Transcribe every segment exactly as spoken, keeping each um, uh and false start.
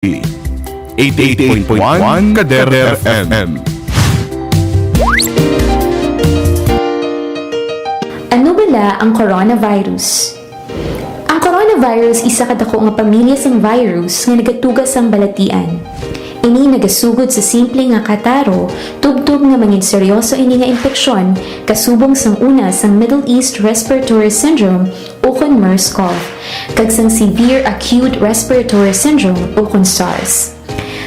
eighty-eight point one Kader F M. Ano bala ang coronavirus? Ang coronavirus isa ka dako nga pamilya sang virus nga nagatuga sang balatian. Ini nagasugod sa simple nga kataro, tubtob nga mangin seryoso ini nga impeksyon, kasubong sang una sang Middle East Respiratory Syndrome ukon MERS-CoV, kag sang Severe Acute Respiratory Syndrome ukon SARS.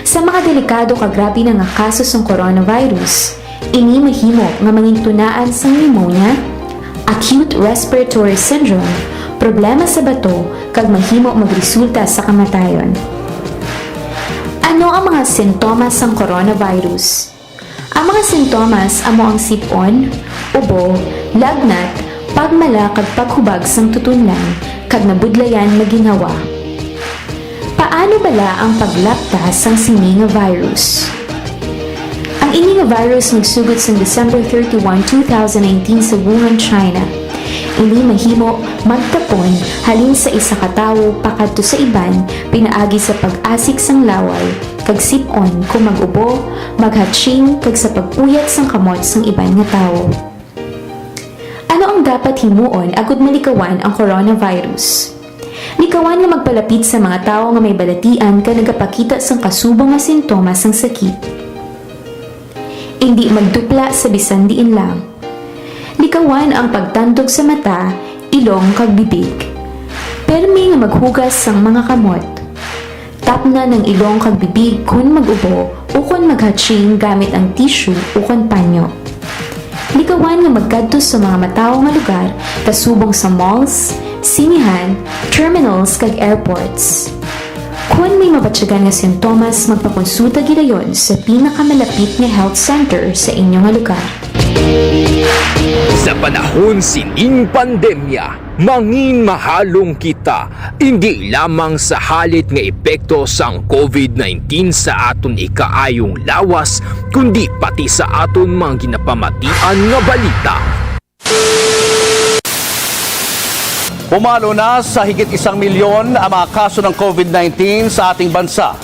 Sa mga delikado kag grabe na nga kaso sang coronavirus, ini mahimo nga mangintunaan sang pneumonia, acute respiratory syndrome, problema sa bato, kag mahimo magresulta sa kamatayon. Ano ang mga sintomas sang coronavirus? Ang mga sintomas amo ang sip-on, ubo, lagnat, pagmala kag paghubag sang tutunlan, kag nabudlayan nga ginhawa. Paano bala ang paglapta sang sini nga virus? Ang ini nga virus nagsugod sang December thirty-one, two thousand nineteen sa Wuhan, China. Ini mahimo magtapon halin sa isa ka tawo pakadto sa iban pinaagi sa pag-asik sang laway, kag sip-on kon mag-ubo, maghatching, kag sa pag-uyat sang kamot sang iban nga tawo. Ano ang dapat himuon agud malikawan ang coronavirus? Likawan nga magpalapit sa mga tawo nga may balatian kag nagapakita sang kasubong nga sintomas sang sakit. Indi magdupla sa bisan diin lang. Likawan ang pagtandog sa mata, ilong, kag bibig. Permi nga maghugas sang mga kamot. Tapnan ang ilong kag bibig kon mag-ubo ukon maghatching gamit ang tissue ukon panyo. Likawan nga magkadto sa mga matawo nga lugar kasubong sa malls, sinehan, terminals, kag airports. Kon may mabatyagan nga sintomas, magpakonsulta gidayon sa pinakamalapit nga health center sa inyo nga lugar. Sa panahon sining pandemya, mangin mahalong kita, indi lamang sa halit nga epekto sang covid nineteen sa aton ikaayong lawas, kundi pati sa aton mga ginapamatian nga balita. Pumalo na sa higit isang milyon ang mga kaso ng covid nineteen sa ating bansa.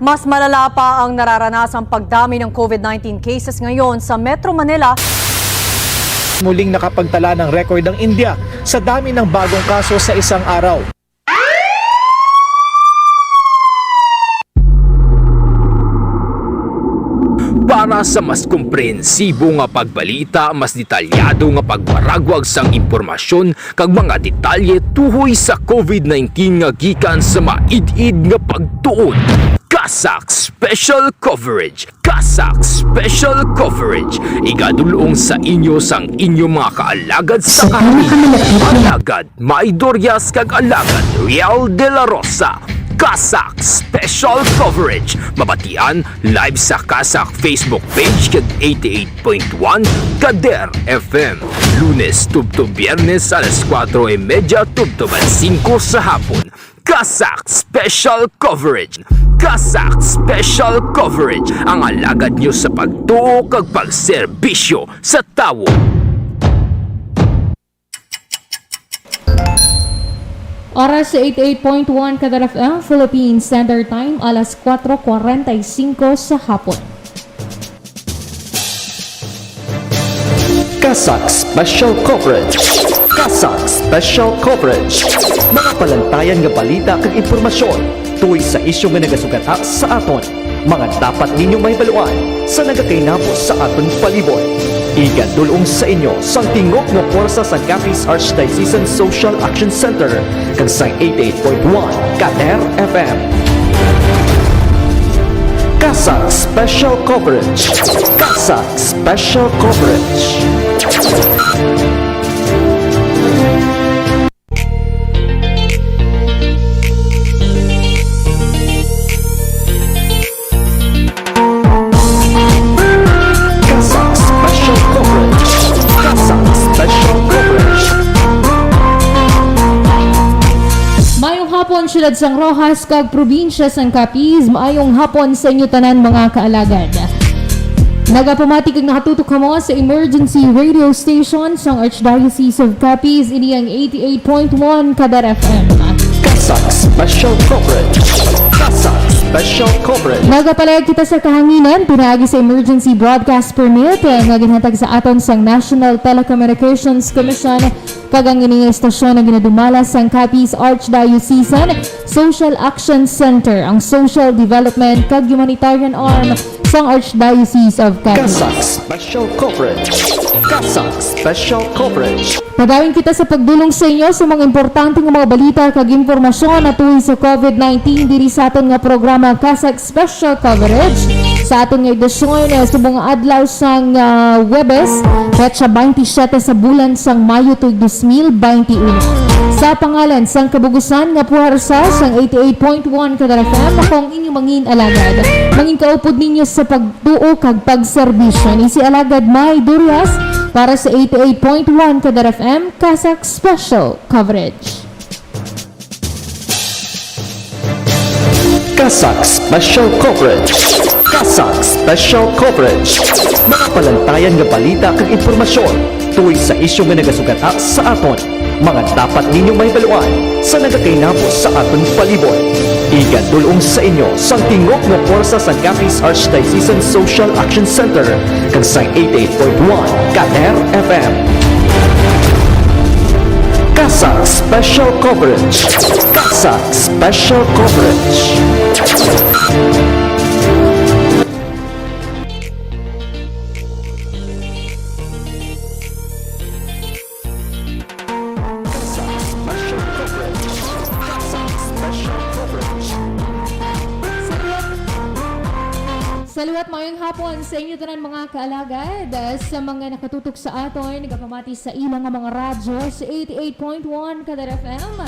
Mas malala pa ang nararanasang pagdami ng covid nineteen cases ngayon sa Metro Manila. Muling nakapagtala ng record ang India sa dami ng bagong kaso sa isang araw. Para sa mas komprehensibo nga pagbalita, mas detalyado nga pagwaragwag sang impormasyon, kag mga detalye tuhoy sa covid nineteen nga gikan sa maid-id nga pagtuon. CASAC Special Coverage. CASAC Special Coverage. Igadul-ong sa inyo sang inyo mga kaalagad sa kaharian. Alagad May Dorias kag Alagad Real de la Rosa. CASAC Special Coverage. Mabatian live sa CASAC Facebook page kag eighty-eight point one Kader F M. Lunes tubtob Biyernes alas kuwatro y medya tubtob alas singko sa hapon. CASAC Special Coverage. CASAC Special Coverage, ang alagad nyo sa pagtuo kag pagserbisyo sa tawo. Oras sa eighty-eight point one Kadar F M, Philippine Standard Time, alas kuwatro kwarenta y singko sa hapon. CASAC Special Coverage. CASAC Special Coverage. Mga palantayan nga balita kag impormasyon tuhoy sa isyu nga nagasugata sa aton. Mga dapat ninyo mahibaluan sa nagakainabo sa aton palibot. Igadul-ong sa inyo sang tingog nga pwersa sa Capiz Archdiocesan Social Action Center kag sa eighty-eight point one Kader F M. CASAC Special Coverage. CASAC Special Coverage. CASAC Special Coverage. CASAC Special Coverage. Mayong hapon, Siyudad sang Roxas kag Probinsya sang Capiz. Maayong hapon sa inyo tanan, mga kaalagad. Nagapamati kag nakatutok kamo sa emergency radio station sang Archdiocese of Capiz. Ini ang eighty-eight point one Kader F M. CASAC Special coverage. CASAC Special Coverage. Nagapalayag kita sa kahanginan pinaagi sa emergency broadcast permit, eh, nga ginhatag sa aton sang National Telecommunications Commission, kag ang ining estasyon ang ginadumala sang Capiz Archdiocesan Social Action Center, ang social development kag humanitarian arm sang Archdiocese of Capiz. CASAC Special Coverage. CASAC Special Coverage. Padayon kita sa pagdulong sa inyo sa mga importante nga mga balita kag impormasyon na tuhoy sa COVID nineteen diri sa aton nga programa CASAC Special Coverage. Sa aton nga edisyon, eh, subong nga adlaw sang, ah, Huwebes, petsa twenty-seven sa bulan sang Mayo tuig dos mil twenty-one. Sa pangalan sang kabugusan nga puwersa sang eighty-eight point one Kadar F M, ako ang inyong mangin alagad. Mangin kaupod ninyo sa pagtuo kag pagserbisyo ni si Alagad May Durias para sa eighty-eight point one Kadar F M, CASAC Special Coverage. CASAC Special Coverage. CASAC Special Coverage. Mga palantayan nga balita kag impormasyon tuig sa isyu nga nagasugata sa aton. Mga dapat ninyong mahibaluan sa nagakainabo sa aton palibot. Igadulong sa inyo sang tingog nga puwersa sang Capiz Archdiocesan Social Action Center kag sa eighty-eight point one Kader F M. CASAC Special Coverage. CASAC Special Coverage. Sa liwat, mayong hapon sa inyo tanan, mga kaalagad. Sa mga nakatutok sa aton, nagapamati sa ila nga mga radyo sa eighty-eight point one Kadar F M.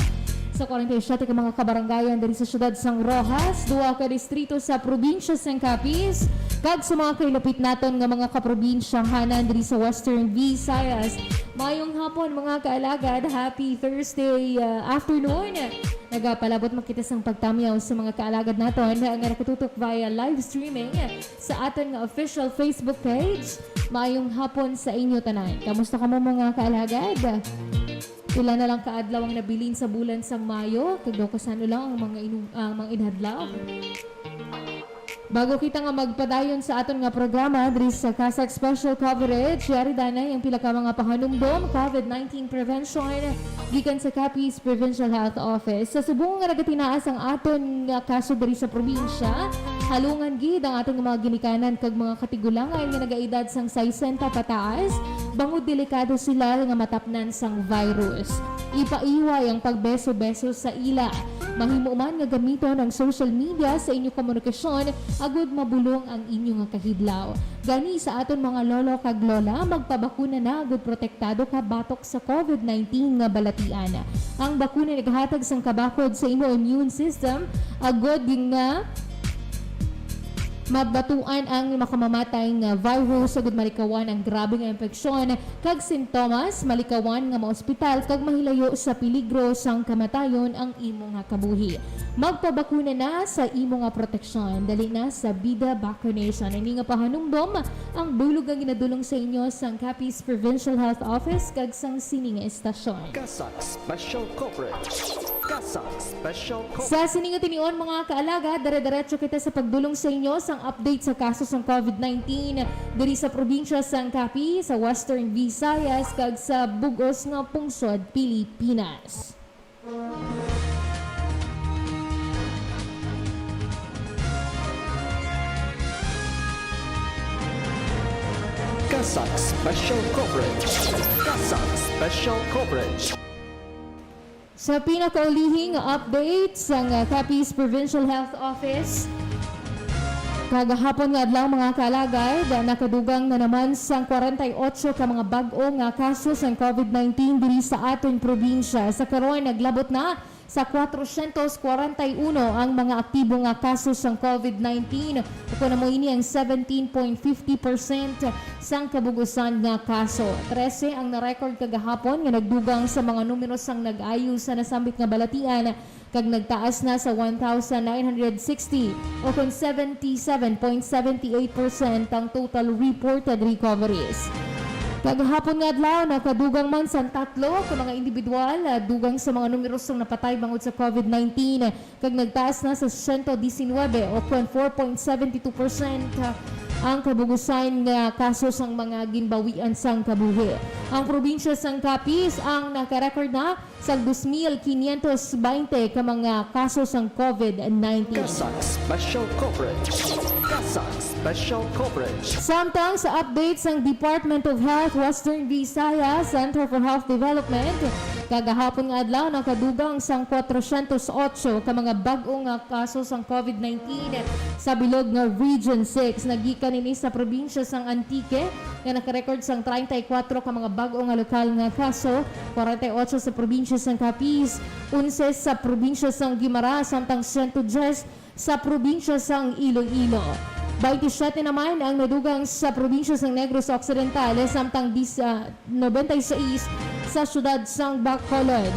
Sa forty-seven ka mga kabarangayan diri sa siyudad sang Roxas, duha ka distrito sa probinsya sang Capiz, kag sa mga kailapit naton nga mga kaprobinsyahanan diri sa Western Visayas. Mayong hapon, mga kaalagad. Happy Thursday, uh, afternoon. Nagapalabot man kita sang pagtamyaw sa mga kaalagad naton nga nakatutok via live streaming sa aton nga official Facebook page. Mayong hapon sa inyo tanan. Kamusta kamo, mga kaalagad? Pila na lang ka adlaw ang nabilin sa bulan sang Mayo, kag daw kasano lang ang mga inu-, ang mga inadlaw. Bago kita nga magpadayon sa aton nga programa diri sa CASAC Special Coverage, yari danay ang pila ka mga pahanumdom COVID nineteen prevention gikan sa Capiz Provincial Health Office. Sa subong nga nagatinaas ang aton nga kaso diri sa probinsya, halungan gid ang aton nga mga ginikanan kag mga katigulangan nga nagaedad sang sesenta pataas, bangod delikado sila nga matapnan sang virus. Ipaiway ang pagbeso-beso sa ila. Mahimo man nga gamiton ang social media sa inyo komunikasyon agud mabulong ang inyo nga kahidlaw. Gani, sa aton mga lolo kag lola, magpabakuna na agud protektado ka batok sa COVID nineteen nga balatian. Ang bakuna naghatag sang kabakod sa imo immune system agud nga mabatuan ang makamamatay nga virus agud malikawan ang grabe nga impeksyon kag sintomas, malikawan nga maospital kag mahilayo sa peligro sang kamatayon ang imo nga kabuhi. Magpabakuna na sa imo nga proteksyon. Dali na sa Bida Vaccination. Ini nga pahanumdom ang bulig nga ginadulong sa inyo sang Capiz Provincial Health Office kag sang sini nga estasyon. CASAC Special Coverage. CASAC Special Coverage. Sa sini nga tinion, mga kaalagad, dire-diretso kita sa pagdulong sa inyo sang update sa kaso sang COVID nineteen diri sa probinsya sang Capiz, sa Western Visayas, kag sa bug-os nga pungsod Pilipinas. CASAC Special Coverage. CASAC Special Coverage. Sa pinakaulihing update sang, uh, Capiz Provincial Health Office, kagahapon nga adlaw, mga kaalagad, nakadugang na naman sang kwarenta y ocho ka mga bag-o nga kaso sang COVID nineteen diri sa aton probinsya. Sa karon, naglabot na sa kwatrosyentos kwarenta y uno ang mga aktibo nga kaso sang COVID nineteen, ukon amo ini ang seventeen point fifty percent sang kabug-usan nga kaso. Trese ang na-record kagahapon nga nagdugang sa mga numero sang nag-ayo sa nasambit nga balatian, kag nagtaas na sa one thousand nine hundred sixty, ukon seventy-seven point seventy-eight percent ang total reported recoveries. Kagahapon nga adlaw, nakadugang man sang tatlo ka mga individual, ah, dugang sa mga numero sang napatay bangod sa COVID nineteen, kag nagtaas na sa siyento disinwebe o kon four point seven two percent ang kabugusan nga kaso sang mga ginbawian sang kabuhi. Ang probinsya sang Capiz ang nakarecord na sang dos mil quinientos baynte ka mga kaso sang COVID nineteen. CASAC Special Coverage. CASAC Special Coverage. Samtang sa update sang Department of Health Western Visayas Center for Health Development, kagahapon nga adlaw nakadugang sang kwatrosyentos otso ka mga bag-o nga kaso sang COVID nineteen sa bilog nga Region six. Nagikan ini sa probinsya sang Antique, nga nakarecord sang treinta y cuatro ka mga bag-o nga lokal nga kaso, kwarenta y otso sa probinsya sang Capiz, onse sa probinsya sang Guimaras, samtang siyento diyes sa probinsya sang Iloilo. Baynte siyete naman ang nadugang sa probinsya sang Negros Occidental, samtang dis-, ah, nobenta y seis sa siyudad sang Bacolod.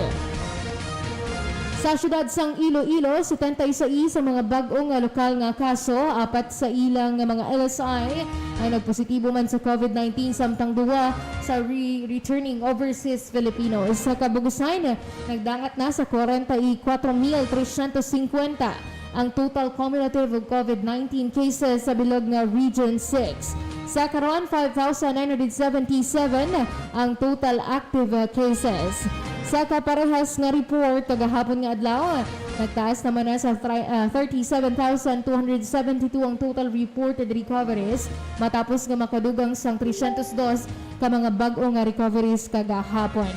Sa siyudad sang Iloilo, setenta y seis ang mga bag-o nga lokal nga kaso, apat sa ila nga mga L S I ang nagpositibo man sa COVID nineteen, samtang duwa sa re-, returning overseas Filipinos. Sa kabugusan, nagdangat na sa kwarenta y kuwatro mil tresyentos singkwenta ang total cumulative of COVID nineteen cases sa bilog nga Region six. Sa karon, five thousand nine hundred seventy-seven ang total active, uh, cases. Sa kaparehas nga report, kagahapon nga adlaw, nagtaas naman na sa thri-, ah, thirty-seven thousand two hundred seventy-two ang total reported recoveries, matapos nga makadugang sang tresyentos dos ka mga bag-o nga recoveries kagahapon.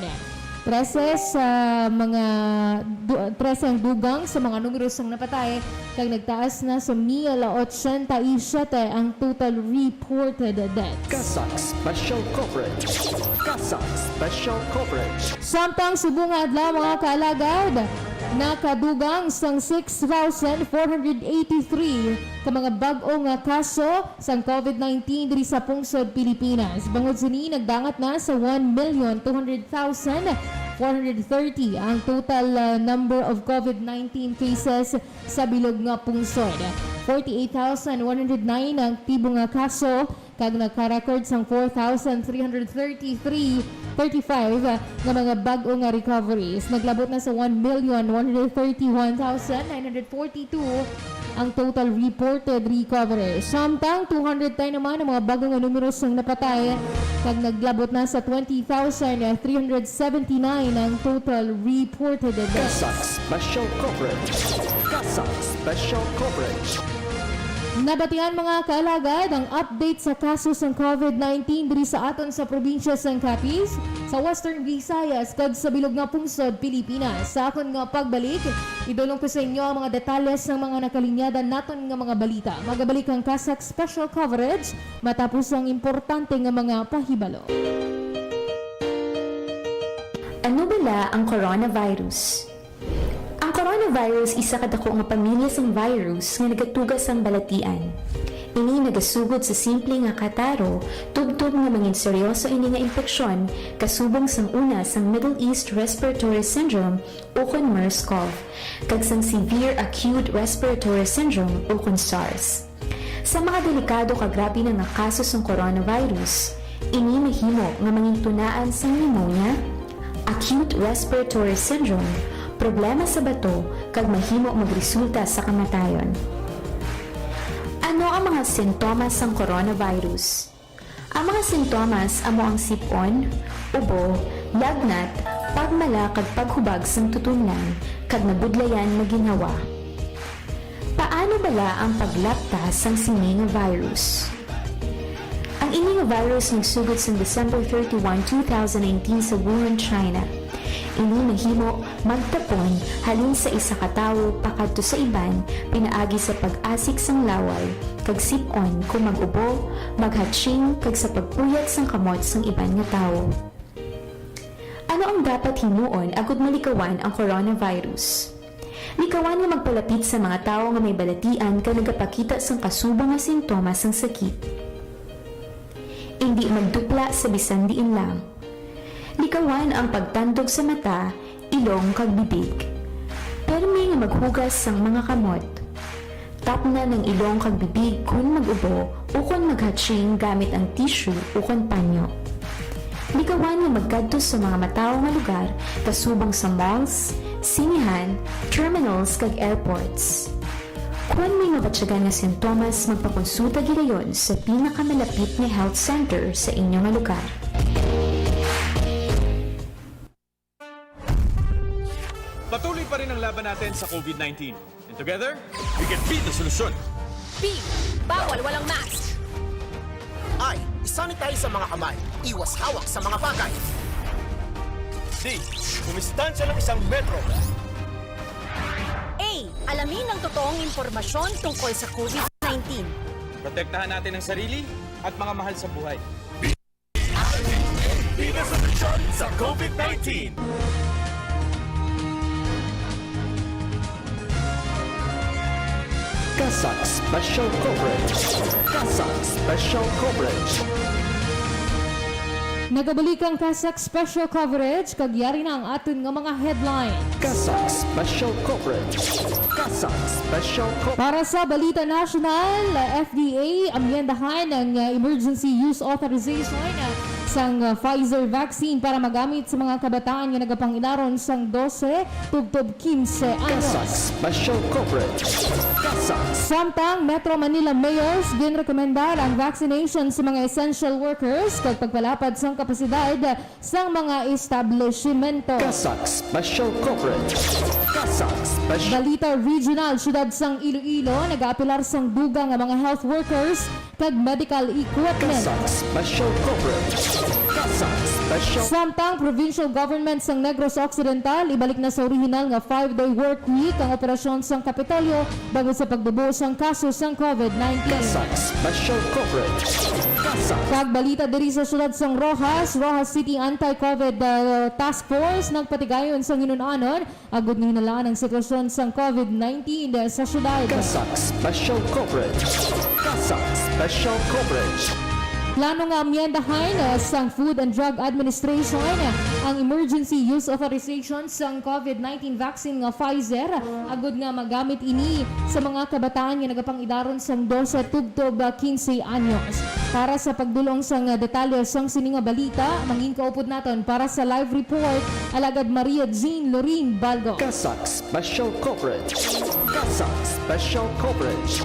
Trese sa mga du-, trese ang dugang sa mga numero sang napatay, kag nagtaas na sa mil ochenta y siyete ang total reported deaths. CASAC Special Coverage. CASAC Special Coverage. Samtang subong nga adlaw, mga kaalagad, nakadugang sang six thousand four hundred eighty-three ka mga bag-o nga kaso sang COVID nineteen diri sa pungsod Pilipinas. Bangod sini, nagdangat na sa one million two hundred thousand four hundred thirty ang total, ah, number of COVID nineteen cases sa bilog nga pungsod. Forty-eight thousand one hundred nine ang aktibo nga kaso, kag nagka-record sang four thousand three hundred thirty-three, thirty-five nga mga bag-o nga recoveries. Naglabot na sa one million one hundred thirty-one thousand nine hundred forty-two ang total reported recoveries. Samtang two hundred ten naman ang mga bag-o nga numero sang napatay, kag naglabot na sa twenty thousand three hundred seventy-nine ang total reported deaths. CASAC Special Coverage. CASAC Special Coverage. Nabatian, mga kaalagad, ang update sa kaso sang COVID nineteen diri sa aton sa probinsya sang Capiz, sa Western Visayas, kag sa bilog nga pungsod Pilipinas. Sa akon nga pagbalik, idulong ko sa inyo ang mga detalye sang mga nakalinyada naton nga mga balita. Magabalik ang CASAC Special Coverage matapos ang importante nga mga pahibalo. Ano bala ang coronavirus? Ang coronavirus isa ka dako nga pamilya sang virus nga nagatuga sang balatian. Ini nagasugod sa simple nga kataro, tubtob nga mangin seryoso ini nga impeksyon kasubong sang una sang Middle East Respiratory Syndrome ukon MERS-CoV, kag sang Severe Acute Respiratory Syndrome ukon SARS. Sa mga delikado kag grabe na nga kaso sang coronavirus, ini mahimo nga mangintunaan sang pneumonia, acute respiratory syndrome, problema sa bato, kag mahimo magresulta sa kamatayon. Ano ang mga sintomas sang coronavirus? Ang mga sintomas amo ang sip-on, ubo, lagnat, pagmala kag paghubag sang tutunlan, kag nabudlayan nga ginhawa. Paano bala ang paglapta sang sini nga virus? Ang ini nga virus nagsugod sang December thirty-one, two thousand nineteen sa Wuhan, China. Ini nahimo magtapon halin sa isa ka tawo pakadto sa iban pinaagi sa pag-asik sang laway, kag sip-on kon mag-ubo, maghatsying, kag sa pagpuyat sang kamot sang iban nga tawo. Ano ang dapat himuon agud malikawan ang coronavirus? Likawan nga magpalapit sa mga tawo nga may balatian kag nagapakita sang kasubong nga sintomas sang sakit. Indi magdupla sa bisan diin lang. Likawan ang pagtandog sa mata, ilong, kag bibig. Pirme nga maghugas sang mga kamot. Tapnan ang ilong kag bibig kon mag-ubo ukon maghatsying gamit ang tissue ukon panyo. Likawan nga magkadto sa mga matawo nga lugar, kasubong sa malls, sinehan, terminals, kag airports. Kon may mabatyagan nga sintomas, magpakonsulta gidayon sa pinakamalapit nga health center sa inyo nga lugar. Patuloy pa rin ang laban natin sa COVID nineteen. And together, we can be the solution. B. Bawal walang mask. I. I-sanitize ang mga kamay. Iwas hawak sa mga bagay. D. Dumistansya ng isang metro. A. Alamin ang totoong impormasyon tungkol sa COVID nineteen. Protektahan natin ang sarili at mga mahal sa buhay. Be the solution sa COVID nineteen. CASAC Special Coverage. CASAC Special Coverage. Nagabalik ang CASAC Special Coverage, kag yari na ang aton nga mga headlines. CASAC Special Coverage. CASAC Special Coverage. Para sa balita nasyonal, F D A amyendahan ang uh, emergency use authorization uh, sang uh, Pfizer vaccine para magamit sa mga kabataan nga nagapangidaron sang dose tubtob kinse anyos. CASAC Special Coverage. CASAC. Samtang Metro Manila mayors ginrekomendar ang vaccination sa mga essential workers kag pagpalapad sang kapasidad sang mga establishmento. CASAC Special Coverage. CASAC Special. Balita Regional, Siyudad sang Iloilo nagaapelar sang dugang nga mga health workers kag medical equipment. CASAC Special Coverage. CASAC Special. Samtang provincial government sang Negros Occidental ibalik na sa orihinal nga five-day work week ang operasyon sang Kapitolyo bangod sa pagbubo sang kaso sang COVID nineteen. CASAC Special Coverage. CASAC. Kag balita diri sa siyudad sang Roxas, Roxas City Anti-COVID uh, Task Force nagpatigayon sang hinun-anon agud nga hinalaan ang sitwasyon sang COVID nineteen sa siyudad. CASAC Special Coverage. CASAC Special Coverage. Plano nga amyendahan uh, sang Food and Drug Administration ang emergency use authorization sang COVID nineteen vaccine nga Pfizer agud nga magamit ini sa mga kabataan nga nagapangidaron sang dose tubtob uh, quince anyos. Para sa pagdulong sang uh, detalye sang sini nga balita, mangin kaupod naton para sa live report, Alagad Maria Jean Lorin Balgo. CASAC Special Coverage. CASAC Special Coverage.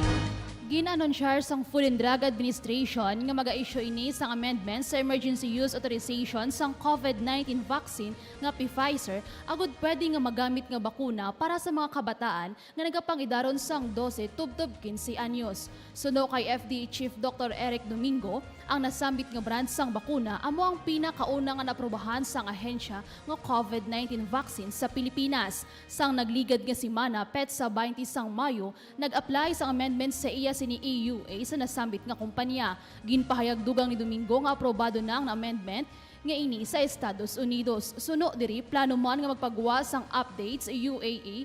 Gin-anunsyar sang Food and Drug Administration nga maga-issue ini sang amendment sa emergency use authorization sang COVID nineteen vaccine nga Pfizer agud pwede nga magamit nga bakuna para sa mga kabataan nga nagapangidaron sang dose tubtob quince anyos. Suno kay F D A Chief Doctor Eric Domingo, ang nasambit nga brand sang bakuna amo ang pinakauna nga naaprobahan sang ahensya nga COVID nineteen vaccine sa Pilipinas. Sang nagligad nga semana, petsa twenty sang Mayo, nag-apply sang amendment sa iya sini A U A sa nasambit nga kompanya. Ginpahayag dugang ni Domingo nga aprobado na ang amendment nga ini sa Estados Unidos. Suno diri, plano man nga magpagawa sang updates U A A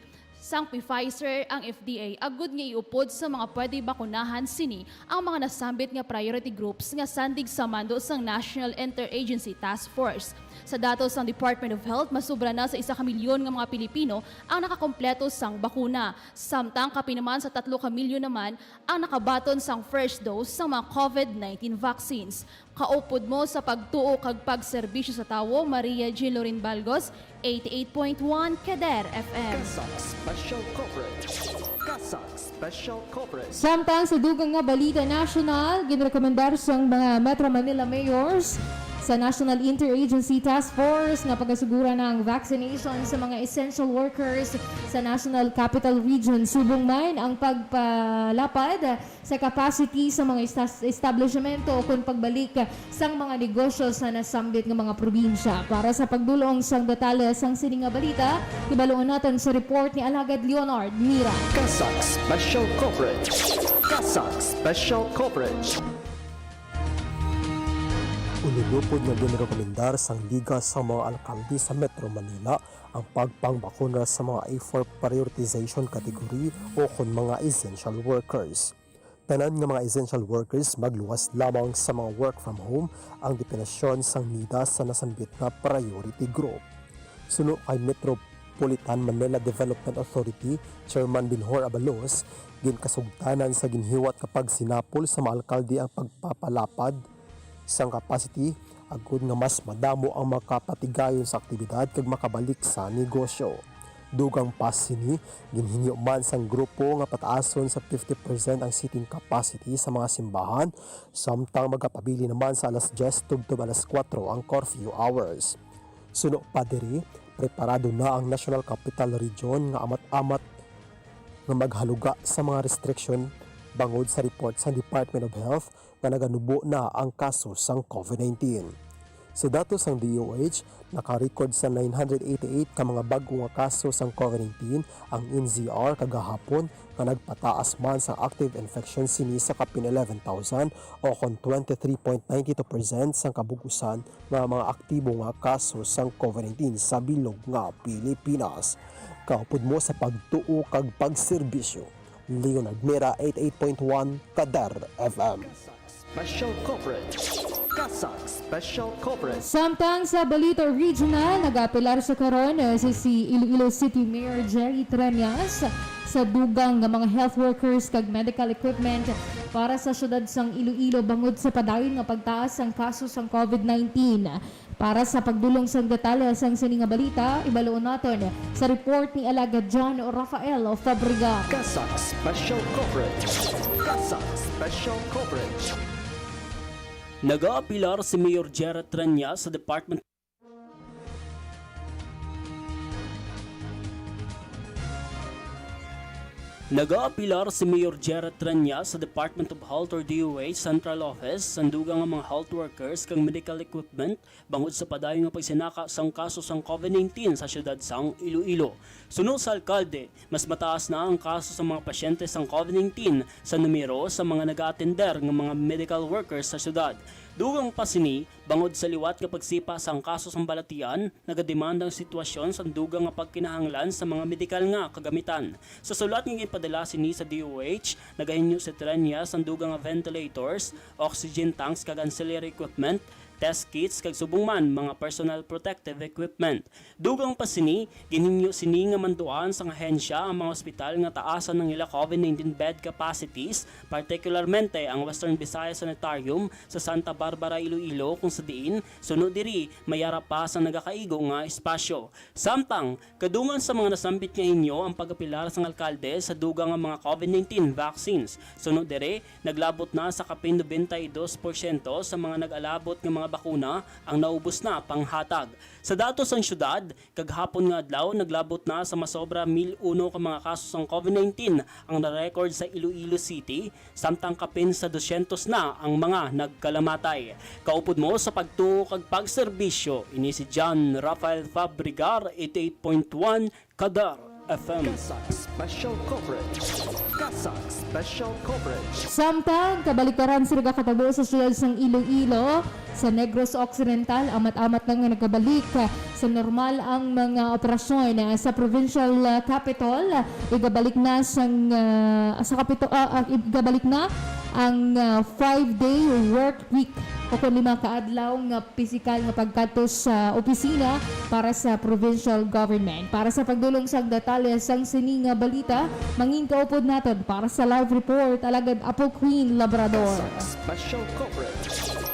sang Pfizer ang F D A agud nga iupod sa mga pwede bakunahan sini ang mga nasambit nga priority groups nga sandig sa mando sang National Interagency Task Force. Sa datos sang Department of Health, masobra na sa isa ka milyon nga mga Pilipino ang nakakompleto sang bakuna, samtang kapin naman sa tatlo ka milyon naman ang nakabaton sang first dose sang mga COVID nineteen vaccines. Kaupod mo sa pagtuo kag pagserbisyo sa tawo, Maria Jean Lorin Balgos, eighty-eight point one Keder F M. CASAC Special Coverage. CASAC Special Coverage. Samtang sa dugang nga balita nasyonal, ginrekomendar sang mga Metro Manila mayors sa National Interagency Task Force nga pagasuguran ang vaccination sa mga essential workers sa National Capital Region. Subong man ang pagpalapad sa capacity sa mga istas- establishmento ukon pagbalik sang mga negosyo sa nasambit nga mga probinsya. Para sa pagdulong sang detalye sang sini nga balita, hibaluon naton sa report ni Alagad Leonard Mira. CASAC Special Coverage. CASAC Special Coverage. Unod upod nga ginrekomendar sang Liga sa mga Alkalde sa Metro Manila ang pagpangbakuna sa mga A four prioritization category o kon mga essential workers. Tanan nga mga essential workers magluwas lamang sa mga work from home ang depinisyon sang NIDA sa nasambit nga priority group. Suno kay Metropolitan Manila Development Authority Chairman Benhur Abalos, ginkasugtanan sa ginhiwat nga pagsinapol sa mga alkalde ang pagpapalapad sang capacity agod nga mas madamo ang makapatigayon sa aktibidad kag makabalik sa negosyo. Dugang pa sini, ginhingyo man sang grupo nga pataason sa fifty percent ang seating capacity sa mga simbahan, samtang magapabilin naman sa alas diyes tubtob alas kuwatro ang curfew hours. Suno pa diri, preparado na ang National Capital Region nga amat-amat nga maghaluga sa mga restriction bangod sa report sa Department of Health nga naganubo na ang kaso sang COVID nineteen. Sa datos sang D O H, naka-record sa nine hundred eighty-eight ka mga bag-o nga kaso sang COVID nineteen ang N C R kagahapon, nga nagpataas man sa active infection sini sa kapin eleven thousand, o kon twenty-three point nine two percent sang kabug-usan nga mga aktibo nga kaso sang COVID nineteen sa bilog nga Pilipinas. Kaupod mo sa pagtuo kag pagserbisyo. Leonard Mira, eighty-eight point one Kadar F M. Special coverage. CASAC Special Coverage. Samtang sa balita regional, nag-apelar sa karon, eh, si, si Iloilo City Mayor Jerry Treñas sa dugang nga mga health workers kag medical equipment para sa siyudad sang Iloilo bangod sa padayon nga pagtaas sang kaso sang COVID nineteen. Para sa pagdulong sang detalye sang sini nga balita, ibaluon naton sa report ni Alagad John Rafael Fabregat. CASAC Special Coverage. CASAC Special Coverage. Nagaapilar si Mayor Jerry Treñas sa Department Nagaapilar si Mayor Jerry Treñas sa Department of Health or D O H Central Office sa dugang nga mga health workers kag medical equipment bangod sa padayon nga pagsinaka sang kaso sang COVID nineteen sa siyudad sang Iloilo. Suno sa alkalde, mas mataas na ang kaso sa mga pasyente sang COVID nineteen sa numero sa mga nagaatender nga mga medical workers sa siyudad. Dugang pa sini, bangod sa liwat nga pagsipa sang kaso sang balatian, nagademanda ang sitwasyon sang dugang nga pagkinahanglan sa mga medikal nga kagamitan. Sa sulat nga ginpadala sini sa D O H, nagahinyo si Treñas sang dugang nga ventilators, oxygen tanks kag ancillary equipment, test kits kag subong man mga personal protective equipment. Dugang pa sini, ginhinyo sini nga manduan sang ahensya ang mga ospital nga taasan ang ila COVID nineteen bed capacities, partikularmente ang Western Visayas Sanitarium sa Santa Barbara, Iloilo, kung sa diin, suno diri, may ara pa sang nagakaigo nga espasyo. Samtang, kadungan sa mga nasambit nga hinyo ang pag-apilar sang alkalde sa dugang nga mga COVID nineteen vaccines. Suno diri, naglabot na sa kapin nobenta y dos porsyento sa mga nag-alabot nga mga bakuna ang naubos na panghatag. Sa datos sang siyudad, kaghapon nga adlaw, naglabot na sa masobra mil uno ka mga kaso sang COVID nineteen ang na-record sa Iloilo City, samtang kapin sa dosyentos na ang mga nagkalamatay. Kaupod mo sa pagtuo kag pagserbisyo, ini si John Rafael Fabregar, eighty-eight point one Kadar F M. CASAC Special Coverage. CASAC Special Coverage. Samtang kabaliktaran sa nagakatabo sa siyudad sang Iloilo, sa Negros Occidental, amat-amat na nga nagabalik sa normal ang mga operasyon sa provincial, ah, capital. Igabalik na sang, ah, sa kapito-, ah, ah, igabalik na ang, ah, five-day work week o kon lima ka adlaw nga pisikal nga pagkadto sa opisina para sa provincial government. Para sa pagdulong sang detalye sang sini nga balita, mangin kaupod naton para sa live report, Alagad Apo Queen Labrador. CASAC Special Coverage.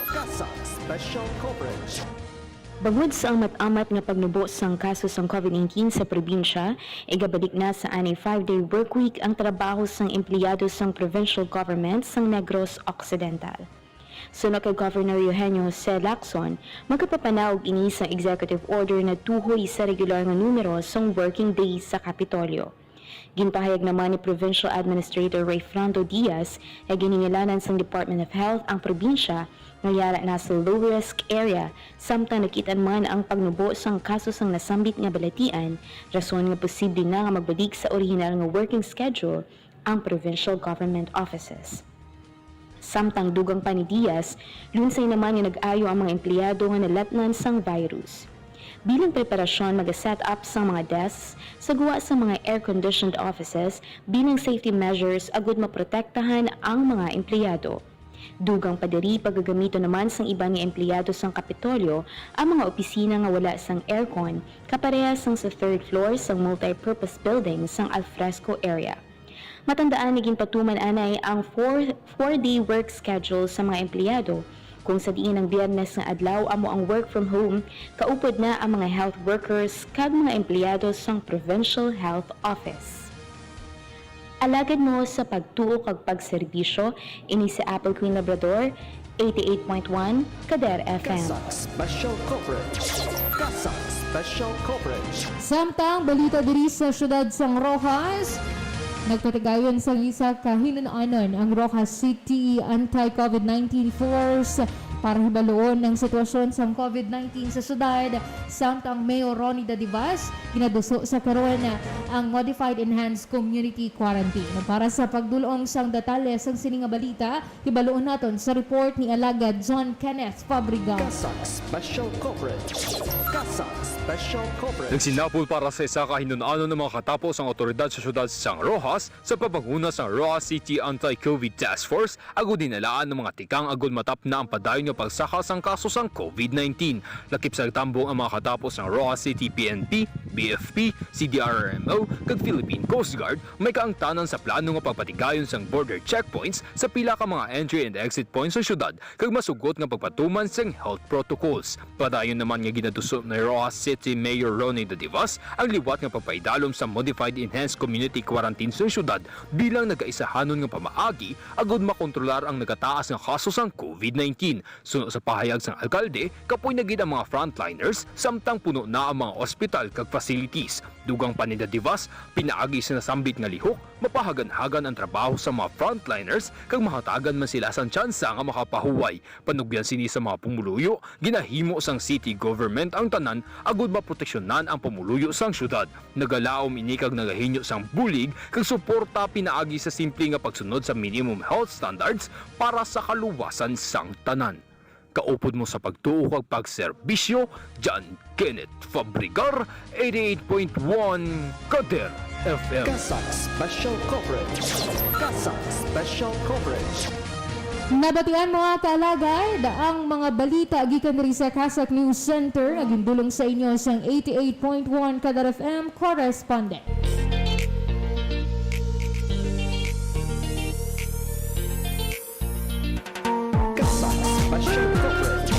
CASAC Special Coverage. Bangod sa amat-amat nga pagnubo sang kaso sang COVID nineteen sa probinsya, igabalik na sa anay five-day work week ang trabaho sang empleyado sang provincial government sang Negros Occidental. Suno kay Governor Eugenio Jose Lacson, magapapanaog ini sang executive order natuhoy sa regular nga numero sang working days sa Kapitolyo. Ginpahayag naman ni Provincial Administrator Rayfrando Diaz nga ginhingalanan sang Department of Health ang probinsya nga yara na sa low-risk area, samtang nakit-an man ang pagnubo sang kaso sang nasambit nga balatian, rason nga posible na nga magbalik sa orihinal nga working schedule ang provincial government offices. Samtang dugang pa ni Diaz, lunsay naman nga nag-ayo ang mga empleyado nga nalatnan sang virus. Bilang preparasyon, mag-set up sang mga desks sa guwa sang mga air-conditioned offices bilang safety measures agud maprotektahan ang mga empleyado. Dugang pa diri, pagagamiton naman sang iban nga empleyado sang Kapitolyo ang mga opisina nga wala sang aircon, kaparehas sang sa third floor sang multi-purpose building sang alfresco area. Matandaan nga ginpatuman anay ang four, four-day work schedule sa mga empleyado, kung sa diin ang Biyernes nga adlaw amo ang work from home, kaupod na ang mga health workers kag mga empleyado sang Provincial Health Office. Alagad mo sa pagtuo kag pagserbisyo, ini si Apple Queen Labrador, eighty-eight point one Kader F M. CASAC Special Coverage. CASAC Special Coverage. Samtang balita diri sa siyudad sang Roxas, nagpatigayon sang isa ka hinun-anon ang Roxas City Anti-COVID nineteen Force para hibaluon ang sitwasyon sang COVID nineteen sa siyudad, samtang Mayor Ronnie Dadivas ginaduso sa karon ang Modified Enhanced Community Quarantine. Para sa pagdul-ong sang detalye sang sini nga balita, hibaluon naton sa report ni Alagad John Kenneth Fabregas. CASAC Special Coverage. CASAC Special Coverage. Nagsinapol para sa isa ka hinun-anon ang mga katapos ang awtoridad sa siyudad sang Roxas sa pamanguna sang Roxas City Anti-COVID Task Force, agud hinalaan ang mga tikang agud matapna ang padayon nga pagsaka sang kaso sang COVID nineteen. Lakip sa tambong ang mga katapos sang Roxas City P N P, B F P, C D R R M O, kag Philippine Coast Guard, may kaangtanan sa plano nga pagpatigayon sang border checkpoints sa pila ka mga entry and exit points sa syudad, kag masugot nga pagpatuman sang health protocols. Padayon naman nga ginaduso ni Roxas City Mayor Ronnie Dadivas ang liwat nga pagpaidalom sa Modified Enhanced Community Quarantine sa syudad bilang nagaisahanon nga pamaagi agud makontrolar ang nagataas nga kaso sang COVID nineteen. Suno sa pahayag sang alkalde, kapoy na gid ang mga frontliners, samtang puno na ang mga ospital kag facilities. Dugang pa ni Dadivas, pinaagi sa nasambit nga lihok, mapahaganhagan ang trabaho sa mga frontliners kag mahatagan man sila sang tsansa nga makapahuway. Panugyan sini sa mga pumuluyo, ginahimo sang city government ang tanan agud maproteksyonan ang pumuluyo sang syudad. Nagalaom ini kag nagahinyo sang bulig kag suporta pinaagi sa simple nga pagsunod sa minimum health standards para sa kaluwasan sang tanan. Kaupod mo sa pagtuo kag pagserbisyo, John Kenneth Fabregar, eighty-eight point one Kader F M. CASAC Special Coverage. CASAC Special Coverage. Nabatian, mga kaalagad, ang mga balita gikan diri sa CASAC News Center nga gindulong sa inyo sang eighty-eight point one Kader F M correspondent. CASAC Special Coverage.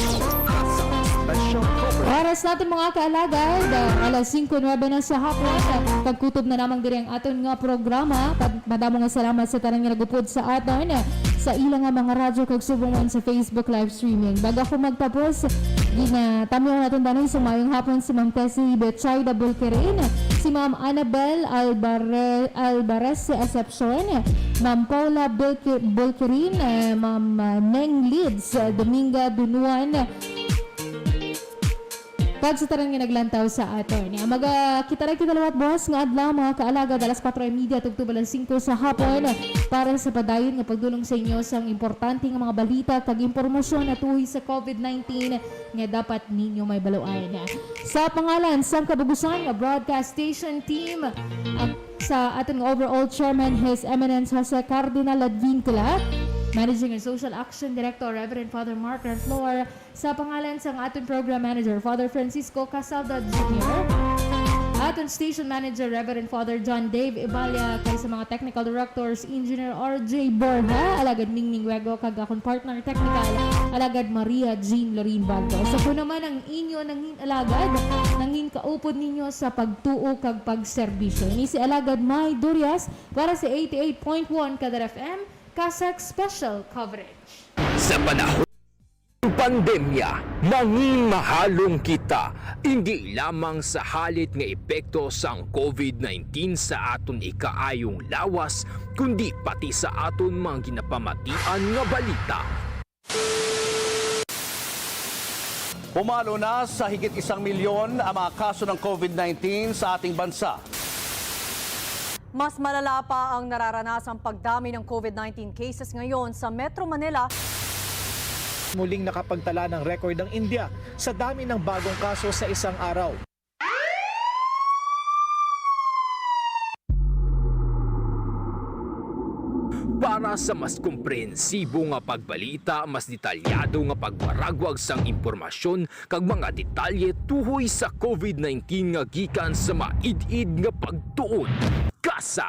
CASAC Special Coverage. Oras natin, mga kaalagad, ah, alas singko nuebe na sa hapon, ah, kag kutob na lamang diri ang aton nga programa. Pad-, madamo nga salamat sa tanan nga nagupod sa aton, ah, sa ila nga mga radyo kag subong man sa Facebook live streaming. Bago ako magtapos, ginatamyaw naton danay sa maayong hapon si Ma'am Tessie Betsaida Bulquerin, si Ma'am Annabel Albare-, Alvarez Asepson, Ma'am Paula Bulque-, Bulquerin, eh, Ma'am, ah, Neng Lids, eh, Dominga Dunuan, kag sa tanan nga naglantaw sa aton. Magkita-kita liwat buwas nga adlaw, mga kaalagad, alas kuwatro y media tubtob alas singko sa hapon para sa padayon nga pagdulong sa inyo sang importante nga mga balita kag impormasyon nga tuhoy sa COVID nineteen nga dapat ninyo mahibaluan. Sa pangalan sang Kabugusan nga Broadcast Station Team, ang, sa aton nga overall chairman, His Eminence Jose Cardinal Advincula, Managing and Social Action Director, Reverend Father Mark Renflor, sa pangalan sang aton program manager, Father Francisco Casalda Junior, aton station manager, Reverend Father John Dave Ibalia, kag sa mga technical directors, Engineer R J Borja, alagad Mingming Wego, kag akon partner technical, alagad Maria Jean Lorin Baldo. Sa ko naman ang inyo nangin alagad, nangin kaupod ninyo sa pagtuo kag pagserbisyo. Ini si Alagad May Durias para sa eighty-eight point one Kader F M, CASAC Special Coverage. Sa panahon pandemya, nangin mahalong kita, indi lamang sa halit nga epekto sang COVID nineteen sa aton ikaayong lawas, kundi pati sa aton mga ginapamatian nga balita. Pumalo na sa higit isang milyon ang mga kaso ng COVID nineteen sa ating bansa. Mas malala pa ang nararanasang pagdami ng COVID nineteen cases ngayon sa Metro Manila. Muling nakapagtala ng record ang India sa dami ng bagong kaso sa isang araw. Para sa mas komprehensibo nga pagbalita, mas detalyado nga pagwaragwag sang impormasyon, kag mga detalye tuhoy sa COVID nineteen nga gikan sa maid-id nga pagtuon. CASAC